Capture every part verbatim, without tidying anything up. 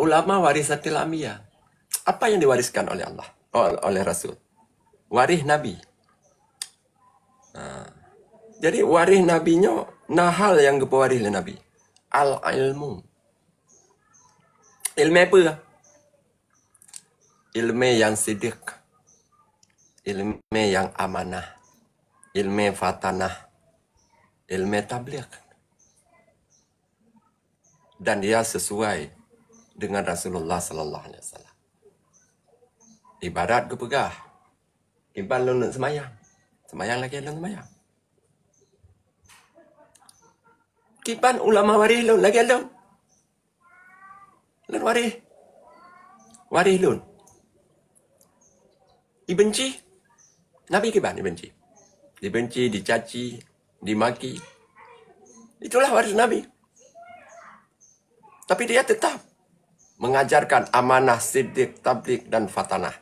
Ulama warisatil anbiya. Apa yang diwariskan oleh Allah, oleh Rasul? Waréh Nabi. Ha. Jadi waréh Nabi nyoe na hal nyang geupeuwaréh lé Nabi. Al-ilmu. Ilmu apa? Ilmu nyang siddiq. Ilmu nyang amanah. Ilmu fatanah. Ilmu tabligh. Dan dia sesuai dengan Rasulullah sallallahu alaihi wasallam. Ibarat geupeugah, kiban lôn neuk seumayang, seumayang lagée lôn seumayang. Kiban ulama waréh lôn lagée lôn. Lôn waréh. Waréh lôn. Ibenci. Nabi kiban ibenci. Dibenci, dicaci, dimaki. Itulah waréh Nabi. Tapi dia tetap mengajarkan amanah, siddiq, tabligh, dan fatanah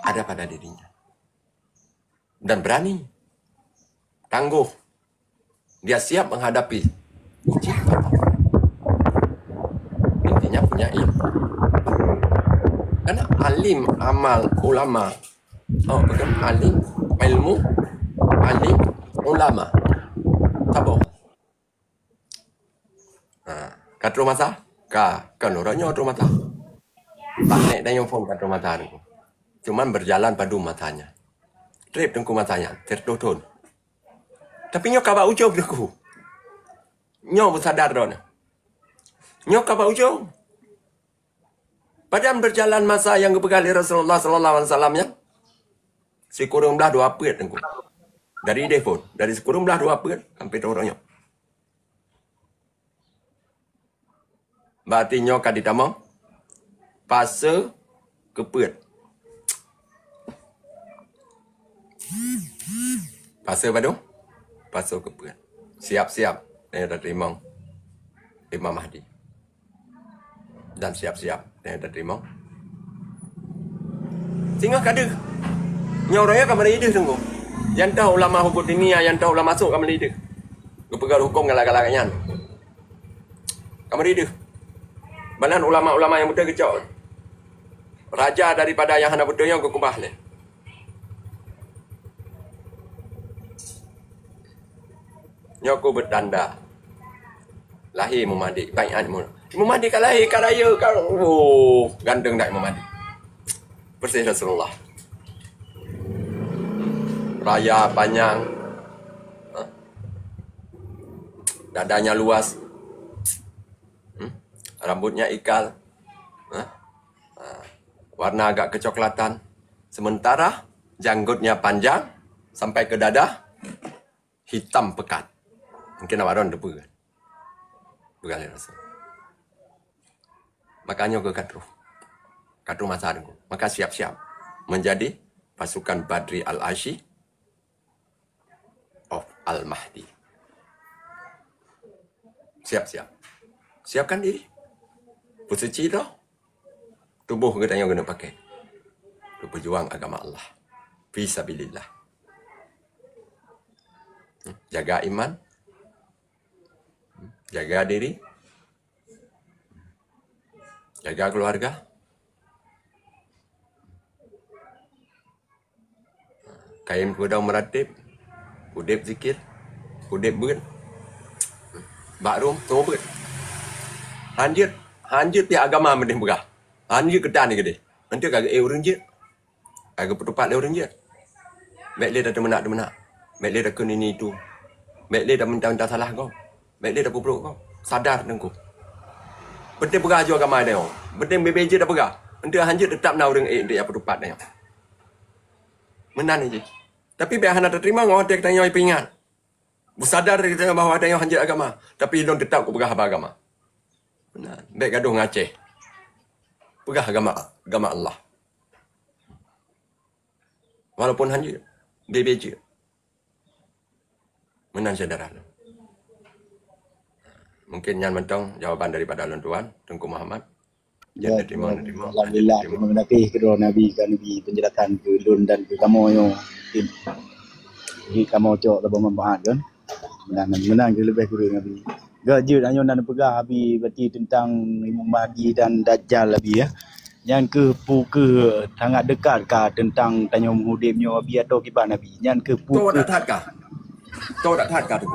ada pada dirinya. Dan berani. Tangguh. Dia siap menghadapi ujian. Intinya punya ilmu. Karena alim, amal, ulama. Oh, bukan alim, ilmu, alim, ulama. Sabar. Ha, ka troh masa? Ka, kon uroe nyoe troh masa. Panek dan nyopong ka troh masa Teungku. Cuman berjalan padum masanya. Trép Teungku masanya, seratus thon. Tapi nyoe ka bak ujong Teungku. Nyoe beusadar droeneuh. Nyoe ka bak ujong. Padahai berjalan masa nyang geupeugah lé Rasulullah sallallahu alaihi wasallam nyan, sikureueng blaih dua peuet Teungku. Dari idéh phon, dari sikureueng blaih dua peuet sampai uroe nyoe. Berarti nyoe ka ditamong fase keupeuet. Fase padum? Fase keupeuet. Siap-siap, eh, teurimong Imam Mahdi. Dan siap-siap, eh, teurimong. Singoh ka deuh. Nyoe uroe nyoe ka meuri deuh Teungku. Nyang toh ulama hukum dunia, nyang toh ulama sôk ka meuri deuh. Geupeugah hukum galak-galak nyan. Ka meuri deuh. Banan ulama-ulama nyang beutôi geucok. Raja daripada nyang hana beutôi nyoe geukeubah lé. Nyoe ku beutanda. Lahé Imam Mahdi, baiat Imam. Imam Mahdi ka lahé, ka rayeuk, ka, oh, ganteng that Imam Mahdi. Persis Rasulullah. Raya, panyang. Ha? Dadanya luas. Hmm? Rambutnya ikal. Ha? Ha. Warna agak kecoklatan. Sementara janggutnya panjang sampai ke dada, hitam pekat. Mungkin awak droen teupeue kan? Bukan lé Rasul. Makanya ke ka troh. Ka troh masa Teungku. Maka siap-siap menjadi pasukan Badri Al-Asyi of Al-Mahdi. Siap-siap. Siapkan diri. Peusuci roh. Tuboh geutanyoe keuneuk pakai. Untuk berjuang agama Allah. Fi sabilillah. Jaga iman. Jaga diri. Jaga keluarga. Kayém keudong meuratéb, udeb zikir, udeb beuet. Bak rhueng, tueng beuet. Hanjeuet, hanjeuet pihak agama meudeh peugah. Hanjeuet keutan keudeh. Enteuk ka geuék ureueng jeuet. Ka geupeutupat lé ureueng jeuet. Bék lé tateumeunak-teumeunak. Bék lé takheun ini itu. Bék lé taminta-minta salah gob. Bék lé tapeubrok gob. Sadar Teungku. Penting peugah aju agama tanyoe. Penting bebe jeuet tapeugah. Enteuk hanjeuet teutap na ureueng ék enteuk jak peutupat tanyoe. Meunan jih. Tapi bék hana tateurimong watée tanyoe peuingat. Beusadar tanyoe bahwa tanyoe hanjeuet agama, tapi lôn teutap kupeugah haba agama. Meunan. Bék gadoh ngon Aceh. Peugah agama, agama Allah. Walaupun hanjeuet, bebe jeuet. Meunan syedara lôn. Mungkin nyan mantong jawaban daripada lôn tuan, Teungku Muhammad. Ya, ya, terima, terima. Alhamdulillah, terima kasih kepada Nabi, ka Nabi penjelasan keu lôn dan keu kamoe nyoe. Jadi kamoe cok saboh manfaat kan. Meunan, meunan keu leubeh kureueng Nabi. Geuh jeuet, tanyoe na neupeugah Abi berarti teuntang Imam Mahdi dan Dajjal Abi, ya. Nyan keuh peu keuh sangat dekat ka teuntang tanyoe udeb nyoe Abi atau kiban Abi? Nyan keuh peu Toh keuh dak that ka? Toh dak that ka tu?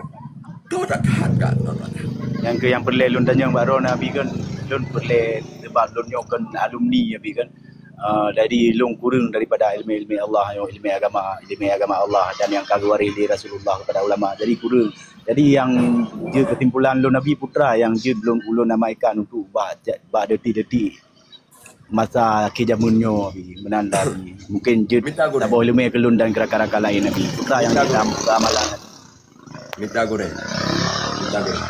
Toh dak that ka? Toh dak that. Nyan keuh nyang peureulée lôn tanyong bak droeneuh Abi kan, lôn peureulée sebab lôn nyoe kan alumni Abi kan. Ah, jadi lôn kureueng daripada ilmu-ilmu Allah, ilmu agama, ilmu agama Allah dan nyang ka geuwaréh lé Rasulullah kepada ulama. Jadi kureueng. Jadi nyang jeuet keusimpulan lôn Abi putra nyang jeuet lôn ulôn amalkan untuk bak, bak detik-detik masa akhé jameun nyoe Abi, meunan Abi. Mungkin jeuet Mita gurée. Saboh ileumé keu lôn dan rakan-rakan laén Abi. Putra nyang Mita jeuet gurée. Am-, amalan. Mita gurée. Mita gurée.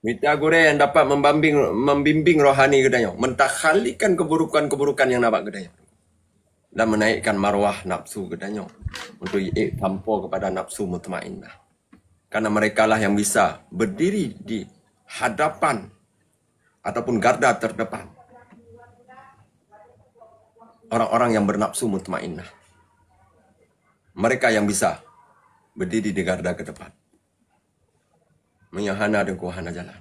Mita gurée yang dapat membimbing, membimbing rohani geutanyoe, mentakhalikan keburukan-keburukan yang na bak geutanyoe dan menaikkan marwah nafsu geutanyoe untuk iék tampo kepada nafsu mutmainnah. Karena merekalah yang bisa berdiri di hadapan ataupun garda terdepan orang-orang yang bernafsu mutmainnah. Mereka yang bisa berdiri di garda ke depan. Meunyoe hana deungon hana jalan,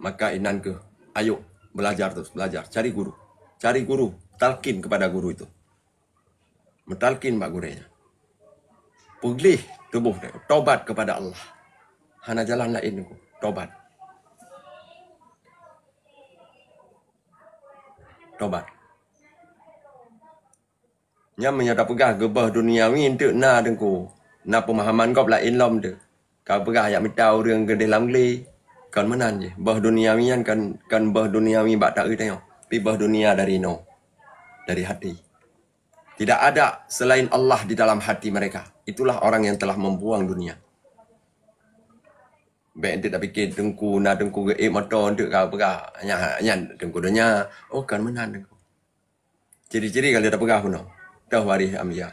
maka inan keuh, ayo belajar terus, belajar, cari guru. Cari guru, talkin kepada guru itu. Meutalkin bak gurée nyan. Peugleh tuboh teuh, tobat kepada Allah. Hana jalan laén nyoe, tobat. Tobat. Nyan meunyoe tapeugah geubeuh duniawi enteuk na teungku, na peumahaman gob laén lom teuk. Ka peugah jak mita ureuëng keudeh lam glé, kon meunan jih. Beuh duniawi nyan kon, kon beuh duniawi bak taeu tanyoe, tapi beuh dunia dari noe, dari hati. Tidak ada selain Allah di dalam hati mereka. Itulah orang yang telah membuang dunia. Bék enteuk tapike teungku, na teungku geuék moto enteuk ka peugah, nyan, nyan teungku donya. Oh, kon meunan teungku. Ciri-ciri ka lheueh tapeugah bunoe. Toh waréh anbiya.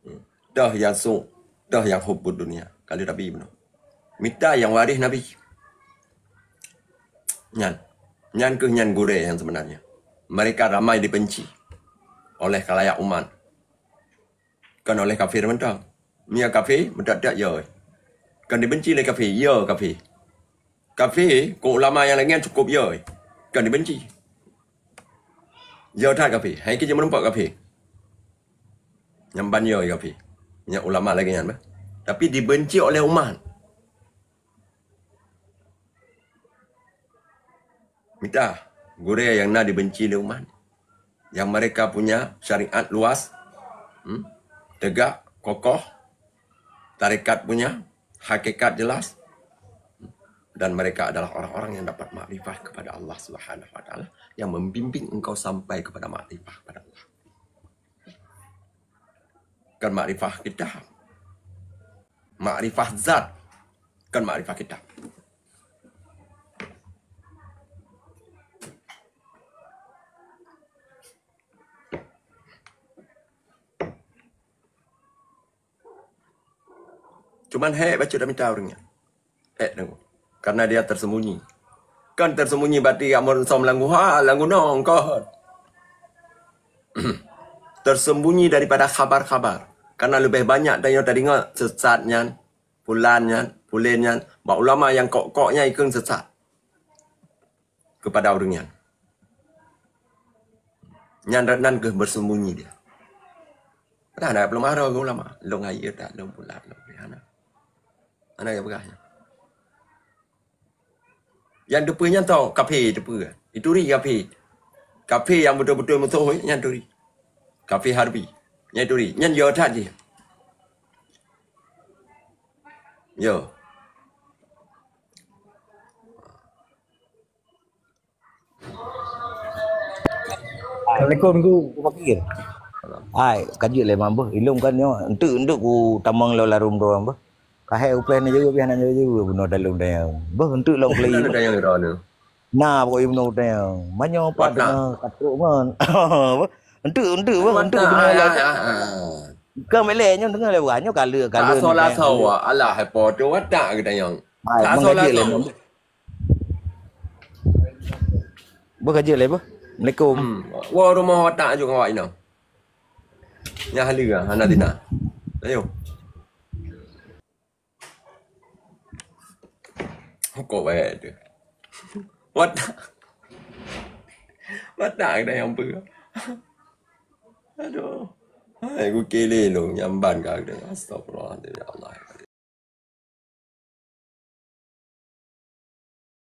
Hmm. Toh nyang suk, toh nyang hubbud dunia. Ka lheueh tabi bunoe. Mita nyang waréh Nabi. Nyan. Nyan keuh nyan gurée nyang sebenarnya. Mereka ramai dibenci oleh khalayak umat. Kon oleh kafé mantong. Meunyoe kafé, meudak-dak yo. Kon dibenci lé kafé, yo kafé. Kafé, keu ulama nyang lagée nyan cukup yo. Kon dibenci. Yo that kafé, hai keu jeuet meureumpok kafé. Nyang ban yo kafé. Nyan ulama lagée nyan bah. Tapi dibenci oleh umat. Mita, gurée nyang na dibenci lé umat. Yang mereka punya syariat luas, hmm, tegak, kokoh, tarekat punya, hakikat jelas, dan mereka adalah orang-orang yang dapat makrifah kepada Allah Subhanahu wa Taala, yang membimbing engkau sampai kepada makrifah kepada Allah. Kon makrifah kitab. Makrifah zat, kon makrifah kitab. Cuman hék bacut dak mita ureuëng nyan. Hék deungoe. Karena dia tersembunyi. Kan tersembunyi bati amor som lam guha, lam gunong, kon. Tersembunyi daripada khabar-khabar. Karena lebih banyak tanyoe tadinga sesat nyan, pulan nyan, pulen nyan, bak ulama nyang kok-kok nyan ikheun sesat kepada ureuëng nyan. Nyan nan keuh bersembunyi dia. Nah, ada belum ada ulama. Long air tak, long pulan, long hana. Hana yang peugah nyan. Yang depan nyan tau, kafé depan. Itu ri kafé. Kafé yang betul-betul musuh nyan tu ri. Kafé harbi. Nyan tu ri. Nyan yo that jih. Yo. Assalamualaikum, Teungku Fakir. Hai, ka jeuet lé mam beuh. Ilôn kan nyoe, enteuk-enteuk ku tamong lom larum droe beuh. Ka hék upéh na jeuet, pih hana jeuet, bunoe dalom dayang. Beuh, enteuk lom keulai. Mana dayang droe ni? Nah, pokok bunoe dayang. Manyoe pat Watak. Deungoe katrok ngon. Beuh, enteuk, enteuk, beuh, enteuk Watak, bunoe ah, lom. Ah, ah, ah. Bukan melek nyoe deungoe lé bukan nyoe kale, kale. Tak solah sawa. Alah, hai po tu watak geutanyoe. Hai, tak solah sawa. Beuh, ka jeuet lé, beuh. Assalamualaikum. Hmm. Wo rumoh watak aju ngon awak inong. Nyang haleue hana tina. Ayo. Kok baik tu. What? What nak kena yang apa? Aduh. Hai, gukele lôn nyamban ka kena. Astagfirullah, ya Allah.